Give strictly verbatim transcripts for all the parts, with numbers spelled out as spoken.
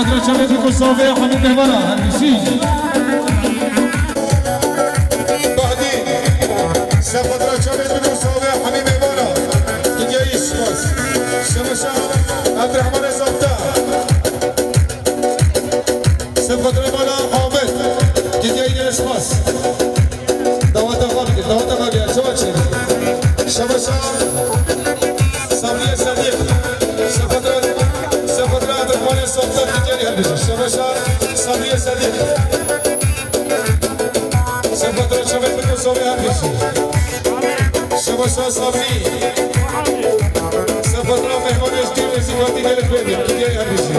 Çavê biko savê hemî mêvana, hemî şî. Bahdî, sefatra çavê biko savê hemî mêvana. Dinyayî spas. Şemeşa Abdurrahmanê Zafta. Sefatra mala Ahmet. Dinyayî gelek spas. Daweta xwe bike, daweta xwe bike, çawa çêbî? Şemeşa Sabriye Sedîq. Sefatra, sefatra Abdurrahmanê Zafta, Dinyayî her bijî. Şemeşa Sabriye Sedîq. Sefatra çavê biko savê her bijî. Şemeşa Sabrî. Sefatra mêvanê ji dîr êzîkatî gelek bêdî. Dinyayî her bijî.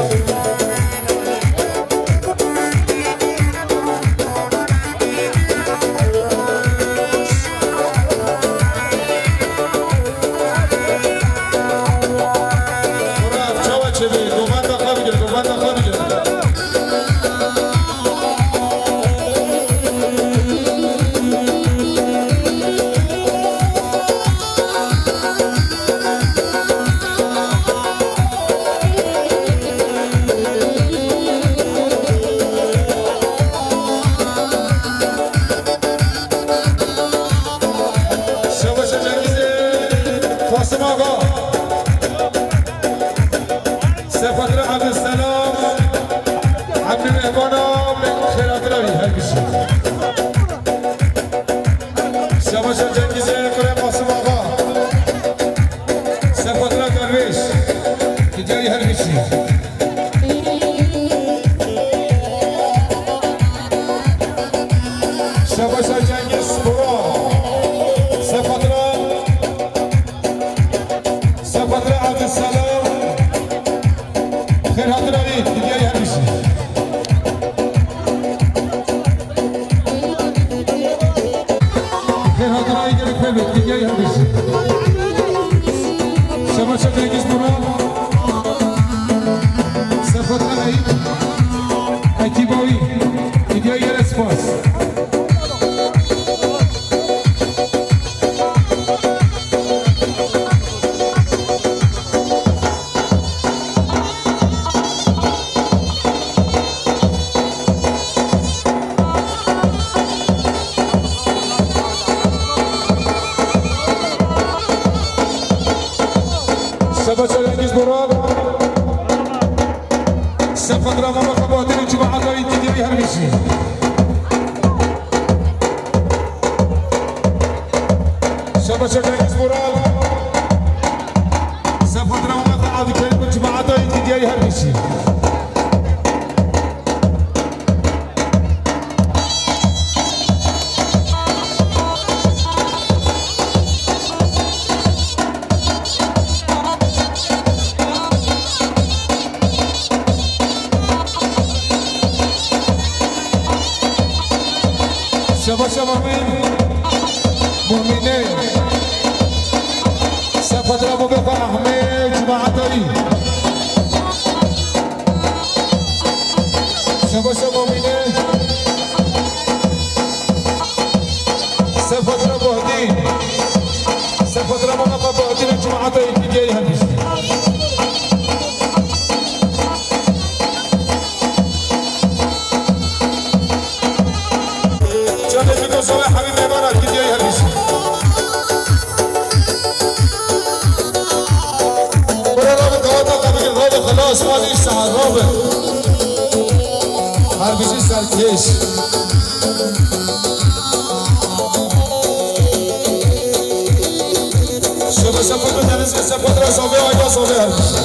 Murat, çawa çêbî? Govenda xwe bigir, govenda xwe bigir. Şebaşa Cengizê Qasim Axa. Sefatra Abdüselam. Emrî mehmana xêratina wî her bijî. Şebaşa Cengizê kurê Qasim Axa. Sefatra Dervêş. Dinyayî her bijî. Şebaşa Cengiz Bora. Sefatra, sefatra Abdüselam. Xêr hatina wî, Dinyayî her bijî. Xêr hatina wî gelek xêr bêt, Dinyayî her bijî. Şebaşa Cengiz Bora. Sefatra Eyüp. Ekiba wî. Dinyayî gelek spas. Şebaşa Cengiz Bora. Sefatra mama xebatê cemaeta wî Dinyayî her bijî. Şebaşa Cengiz Bora. Sefatra mama xebatê cemaeta wî Dinyayî her bijî. Şebaşa Mumîn, Mumînê. Sefatra Mubê xwe Ehmê û cemaeta wî. Şebaşa Mumînê. Sefatra Bahdîn. Sefatra mama xwe Bahdîn û cemaeta wî Dinyayî her bijî. Çavê biko savê hemî mêvana Dinyayî her bijî. Bira rabe, daweta xwe bigir, rabe, xilas, ma nîş saet, rabe. Her bijî serkêş. Şebaşa Fadil Deniz, Sefatra Savê, Ayda Savê her bijî.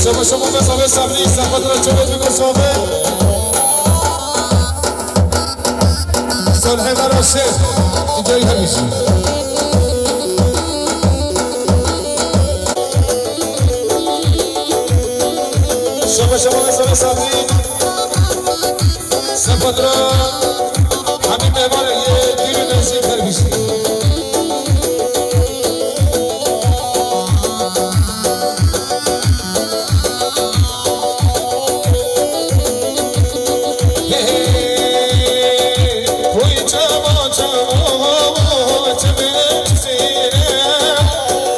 Şebaşa Mehmet Savê Sabrî, Sefatra Çavê biko savê. Salihê Meraşê, Dinyayî her bijî. Şebaşa Mehmet Savê Sabrî. Sefatra hemî mêvanê yê dûr û nêzîk her bijî. Hey, hey, hey, hey. Oy çava çava, çimê çizîne.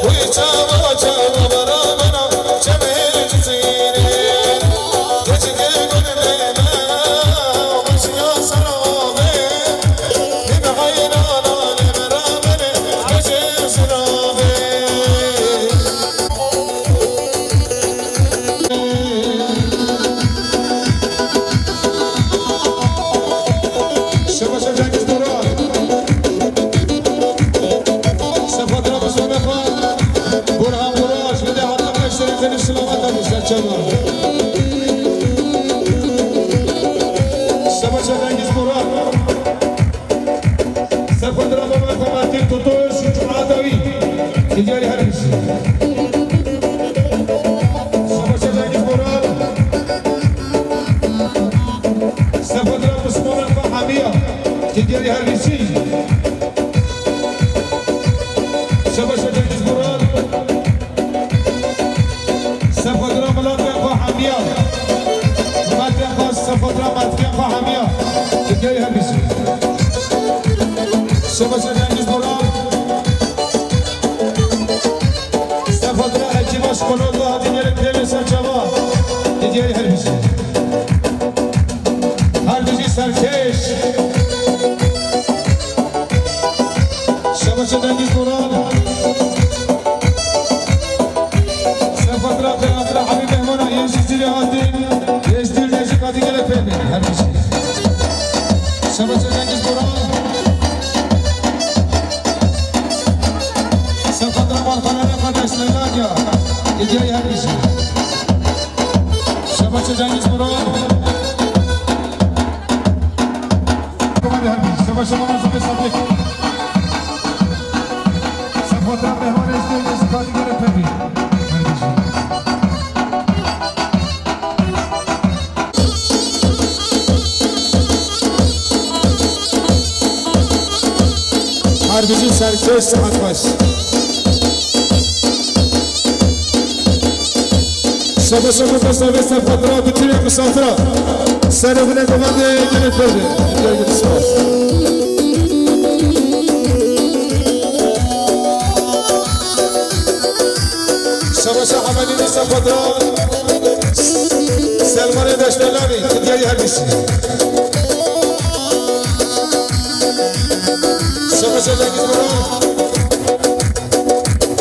Oy çava çava, Seni selamet abi, sen çabuk. Savaşa Cengiz Burak. Sefadra Mehmet Fatih Totoş, Cuma Davi. Ticari Harbisi. Savaşa Cengiz Burak. Sefadra Mustafa Hamiya. Ticari Harbisi. Savaşa Cengiz Burak. Sefadra Milatên xwe hemiya. Milatên xwe, Sefadra Milatên xwe hemiya. Tirkiyeyê her bîsî. Savaşa Cengiz Burak. Sefadra Ekîba Şkolota hatî gelek pêlê ser çava. Tirkiyeyê her bîsî. Her dijî serkêş. Şebaşe Cengiz Boran. Sefadra Abdulhamid Mehmana, Yeşil Siri Hatin, Yeşil Necip Hatin gelek peyni. Her bir şey. Şebaşe Cengiz Boran. Sefadra Balkanlara kardeşlerine ya. Geceyi her bir şey. Şebaşe Cengiz Boran. Komedi her bir. Savaşa bana zıpı sattık. Sefatra mehvan ezdi, ezdi, kadigere peki. Her bir şey. Her bir şey serkez saat baş. Şaba şaba besta ve sefatra, bütün misafira. Serevine komande gelip verdi. Geldi spas. Şaba şaba beni sefatra. Selmane Deştelani, Tirkiyeyê her bîsî. Şaba şaba Cengiz Boran.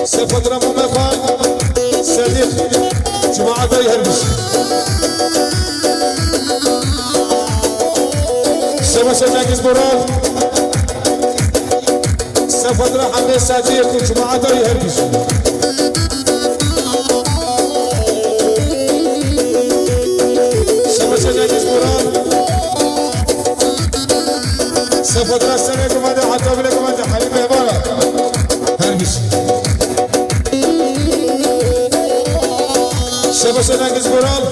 Sefadra Mehmet Xan, Sedîq, cemaatayî her bîst. Savaşa Cengiz Boran, Sefadra Hemê Sedîq û cemaatayî her bîst. Savaşa Cengiz Boran, Sefadra Serê Gumende, Hatabile Gumende, Halî Mehmana. Her bir şey. Şebaşa Cengiz Boran.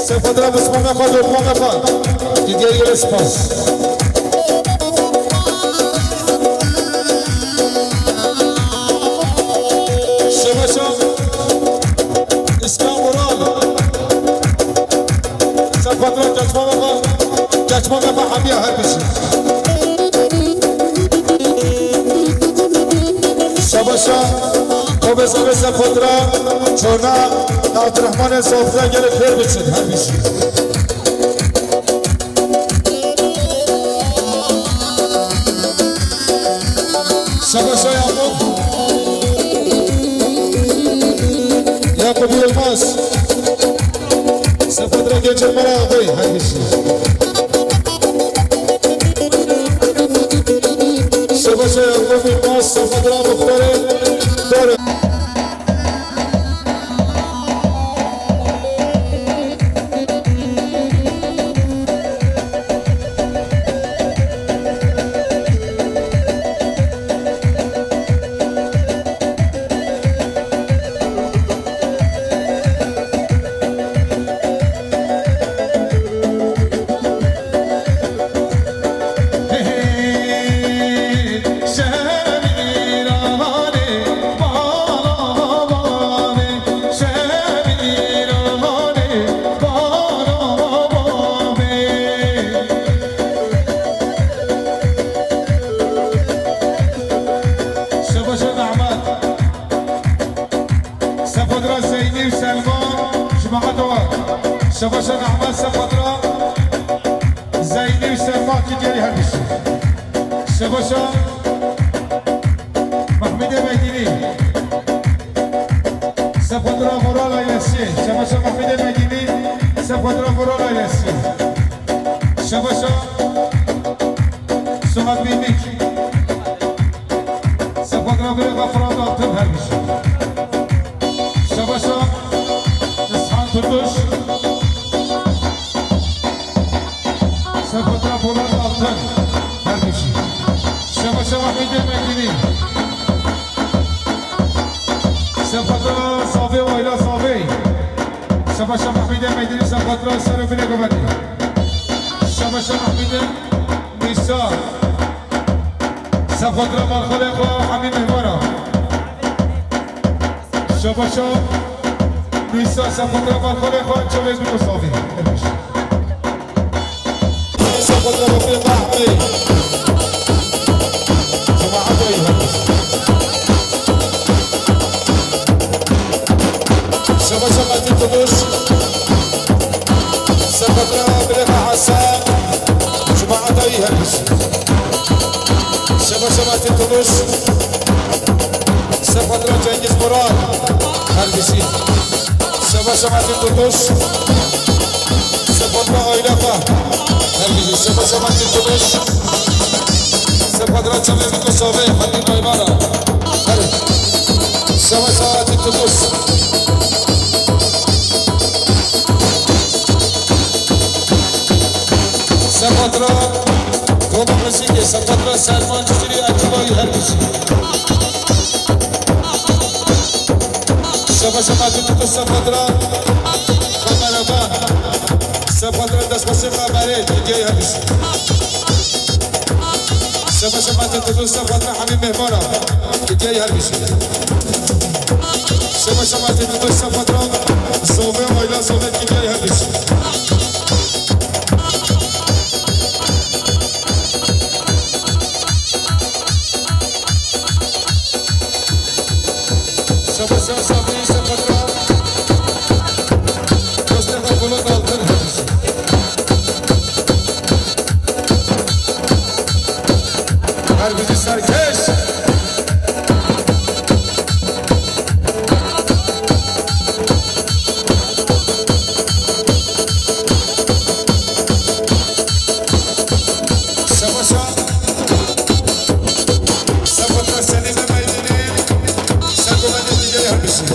Sefadra Musmana Xan, Lokmana Xan. Didiye yere spas. Şebaşa İskan Boran. Sefadra Keçma Baba. Keçma Baba hemiya her bir şey. Şebaşa, Kobesa ve Sefadra, Çona, Abdurrahman'e sofra gelip her bir şey, her bir şey. Şebaşa Yakup. Yakup Yılmaz. Sefadra Gençer Mara Bey, hangisi? Savaşa Yakup Yılmaz, Sefadra Muhtarı. Doğru. Şebaşa Ahmet. Sefadra Zeynî û Selma, cemaat wa. Şebaşa Ahmet Sefadra Zeynî û Selma ki geri her bişi. Şebaşa Mehmedê Meydînî. Sefadra Vural ailesi. Şebaşa Mehmedê Meydînî, Sefadra Vural ailesi. Şebaşa Suat Bîmik. Sefadra Bêxa Fırat Altın her bişi. Mehmedê Meydînî. Sefatra Savê, Ayla Savê. Şebaşa Mehmedê Meydînî, sefatra ser û binê govendî. Şebaşa Mehmedê Nîsa. Sefatra malxalê xwe Hemî Mehmana. Şebaşa Nîsa, sefatra malxalê xwe çavê biko savî. Sefatra Rafîq Ahmedê. Cemaat ey her. Şebaşa Metin Tutuş. Sefatra Bilêxa Hesen. Cemaat ey her. Şebaşa Metin Tutuş. Sefatra Cengiz Murat. Her bişî. Şebaşa Metin Tutuş. Sefatra Ayla Fah. Her bişî. Şebaşa Metin Tutuş. Sefatra Çavê Biko Savê. Hadi Maymana. Her. Şebaşa Metin Tutuş. Sefatra Tomo Mizîkê, sefatra Selman Cicirî, Ekîbayî her bişî. Şebaşa Metin Tutuş, sefatra kameraman, sefatra destbaşê kamerê, Dîdiyayî her bişî. Şebaşa Metin Tutuş, sefatra Hemî Mehmana, Dîdiyayî her bişî. Şebaşa Metin Tutuş, sefatra Zovê, Ayla Zovê, Dîdiyayî her bişî. Şebaşa Sabî, sefatra Rojneva Polat Altın. Her bişî serkeş. Şebaşa, sefatra Selîme Meydînî, sergovendê Dîdiyayî her bişî.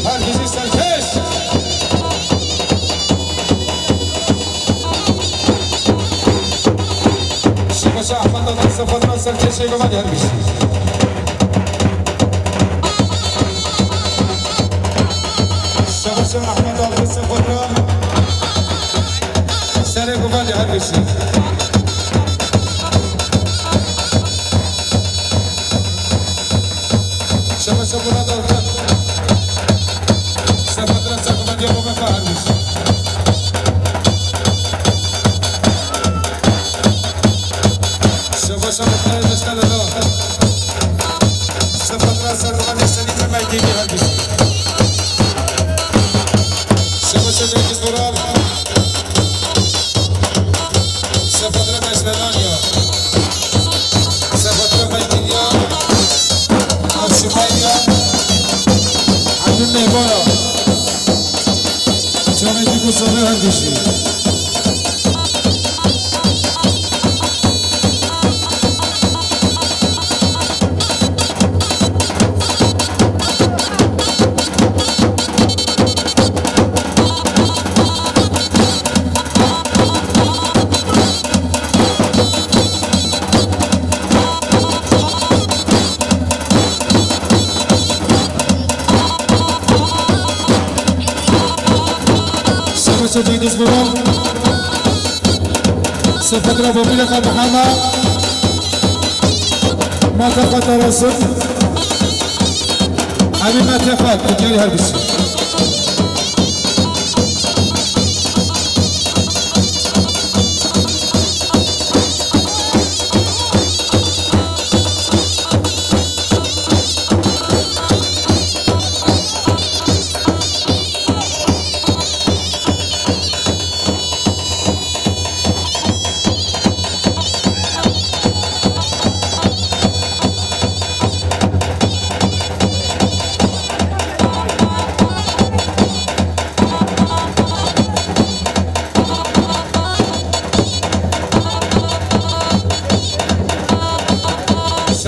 Her bişî serkeş. Şebaşa Ahmet Adan, sefatra serkeşê govendê her bişî. Şebaşa Ahmet Adan, sefatra serê govendê her bişî. Şebaşa Murat Altın. Sefatra sergovendiya Mehmet Bahar Gülsün. Şebaşa Muhtarê Deşta Lelo. Sefatra sergovendiya Selîm Meydînî her bişî. Şebaşa Cengiz Vural. Sefatra Meşrelaniya. Sefatra Meydîniya. Avşimeyya. Abdül Mehmana. Çavê Dîko Savê her bişî. Sefatra Cengiz Vural. Sefatra Bobile Kamuhana. Mata Katarasim. Abi Mete Fat. Gel her bişî.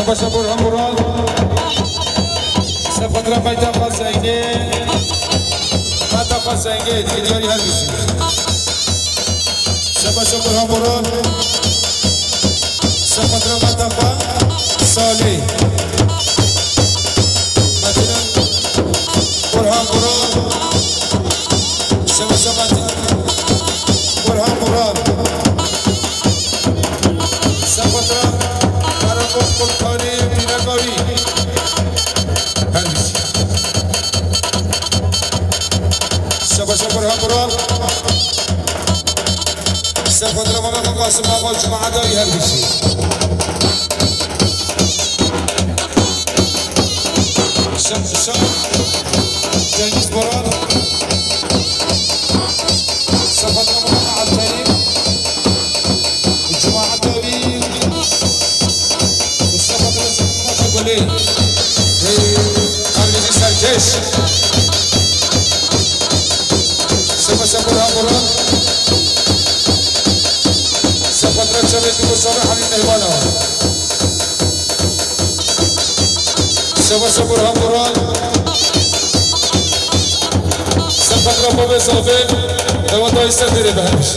Paşa Burhan Murat. Sefatra Maytapa Zengê. Maytapa Zengê. Diyarî her bîsî. Şebaşa Burhan Boran. Sefatra Matapa Salih. Metin Burhan Boran. Şebaşa Metin Burhan Boran. Sefatra Karakol Kurtani Binagari. Her bîsî. Şebaşa Burhan Boran. Sefatra Mehmet Kasım Ağa Cuma Adayı her bîsî. Şem-, Şem-, Cengiz Boran. Sefatra Mehmet Abdülkerim. Cuma Adayı. Sefatra Mehmet Gulê. Hey, Kargıcı Serkeş. Seba Seba Burhan Boran. Seba Drakçe ve Dugo Sabri Halil Mehmana. Seba Seba Burhan Boran. Seba Drakçe ve Sabri. Dewa da ister dere beğenmiş.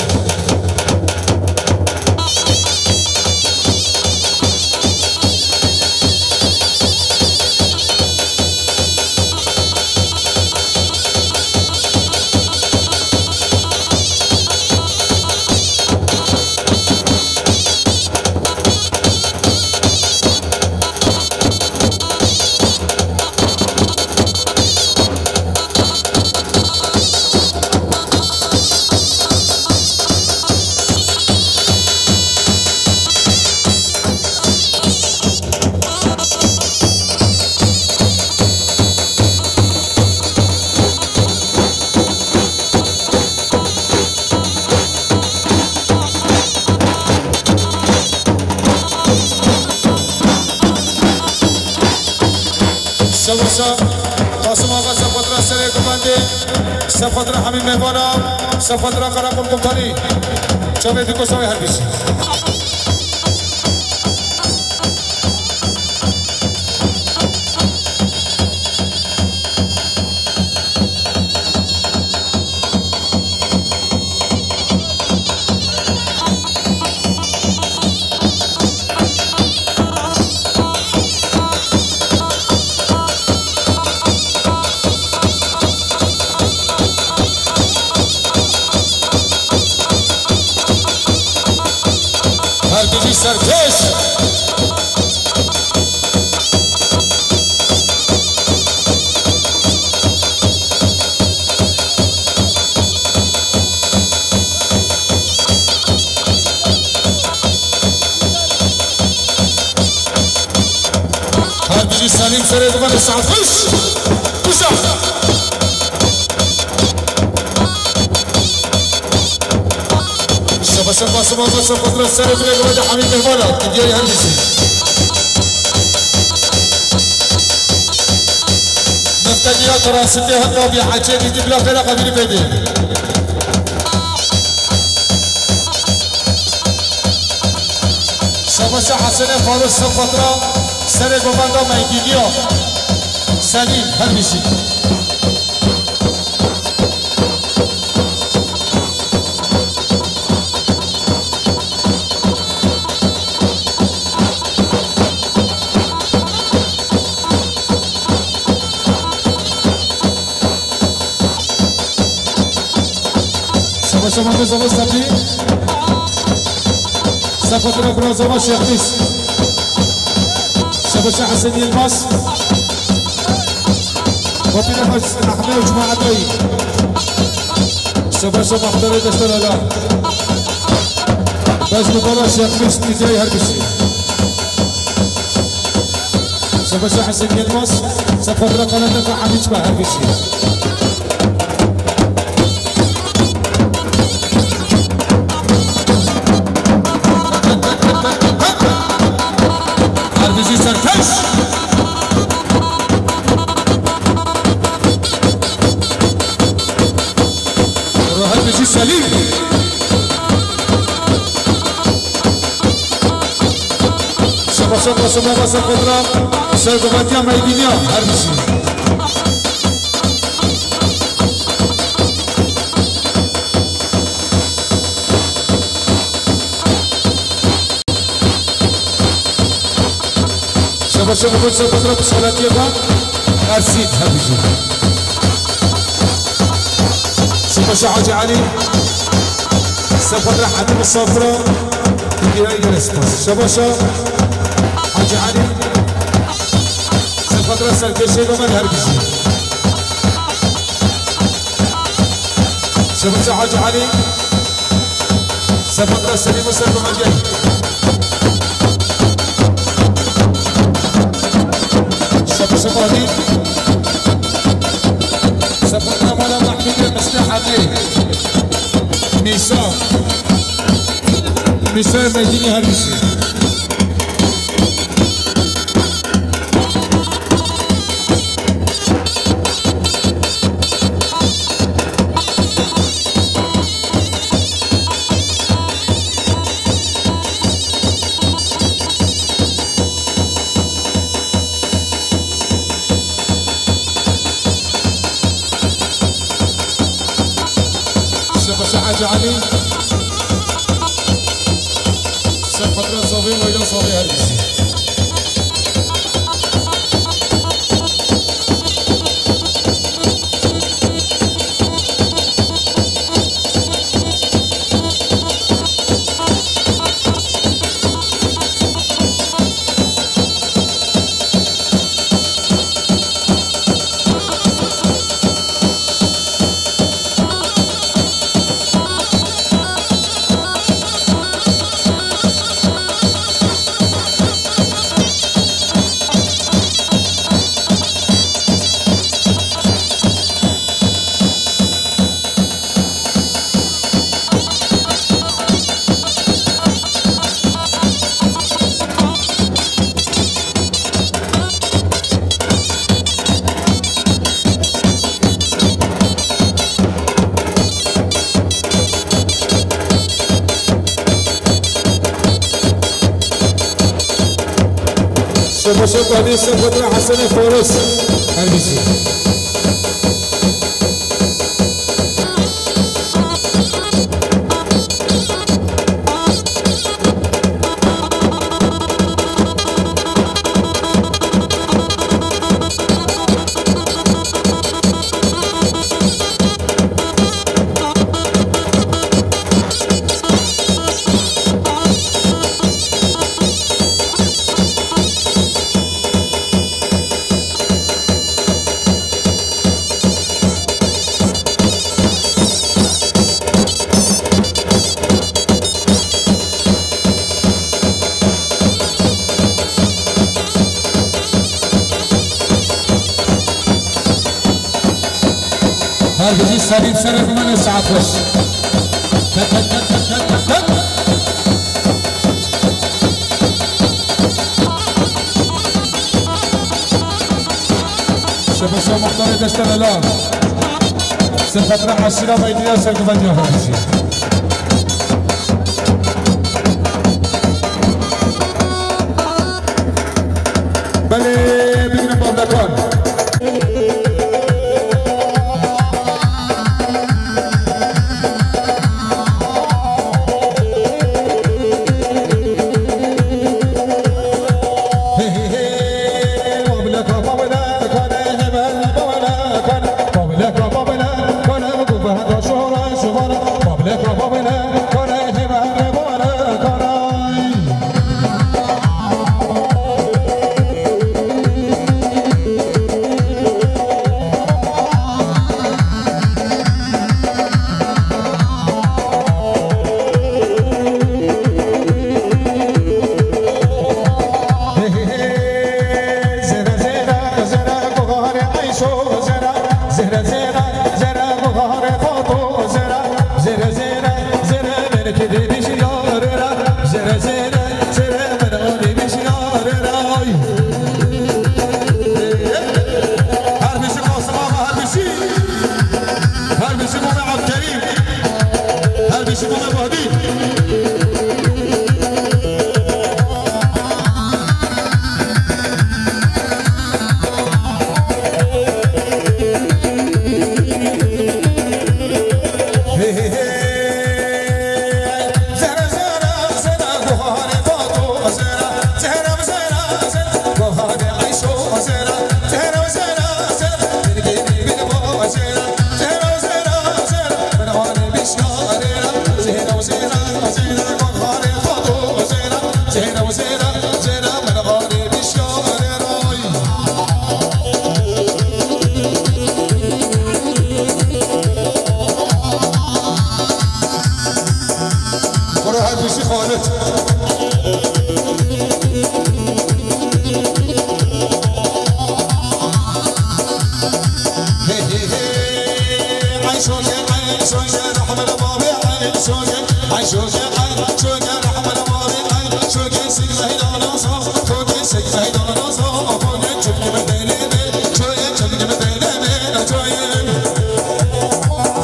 Savaşa Kasım Ağa Sefatra Serê Gumandê, Sefatra Hamî Mevana, Sefatra Karakol Komutanî. Çavê Diko Sawê her bîsî. Her bijî serkeş. Her bijî Selîm Serê Gumanê Saet Xweş. Kuşa. Şebaşa Qasım Ağa Sefatra Serê Gumanê Hamî Mehmana. Diyarî her bijî. Neftekiya Tarasindê heta bî hecê dîtî bila xêra qebîlî pê dê. Şebaşa Hesenê Faris Sefatra Serê Govenda Meydîniya. Selîm her bijî. Şaba şaba ve zava Sabri. Sefatra bira zava Şehbîs. Şaba Şah Hesen Yilmaz. Wapîra baş Ahmet Cuma Adayî. Şaba Şah Muhtarê Deşta Lala. Baş Mubara Şehbîs Tîcayî her bişî. Şebaşa Hesen Yilmaz, Sefatra Kalateka Hamî Çiba her bişî. Her bijî serkeş. Her bijî Selîm. Şaba Şefa şefa va ser xwe dira, sergovendiya Meydîniya her bijî. Şefa şefa va ser xwe dira, pişalatiye va Ersîn her bijî. Şefa şefa Hacî Elî. Ser xwe dira Hemî Misafira, Hîrayî gelek spas. Şebaşa Hacî Elî, ser xwe dira serkêşeyê ve me her bijî. Şebaşa Hacî Elî, ser xwe dira Selîm û ser ve me gel. Şebaşa Badî. Sefota mala Mehmûdê Misleh Emrê. Mîsa. Mîsa Meydînî her bijî. Şefa şefa Hacî Elî. Ser xwe dira zavê, weyla zavê her bijî. Şebaşa Badî, ser xwe dira Hesenê Faris. Her bijî. Her bijî Selîm, serê min e, saet xweş. Tek, tek, tek. Şebaşa Muxtarê Deşta Lala. Ser xwe dira eşîra Meydîniya, sergovendiya her bijî. Belê, bigrin bavlekan.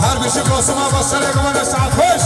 Her bijî Kasım Abbas, serê gumane, saet xweş.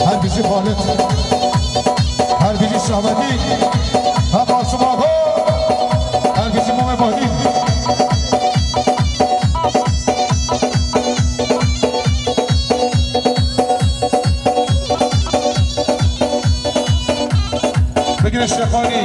Her bijî Xalid, her bijî Şahmetî, heqa şima xwe, her bijî Mamê Badî. Bigire Şexanî.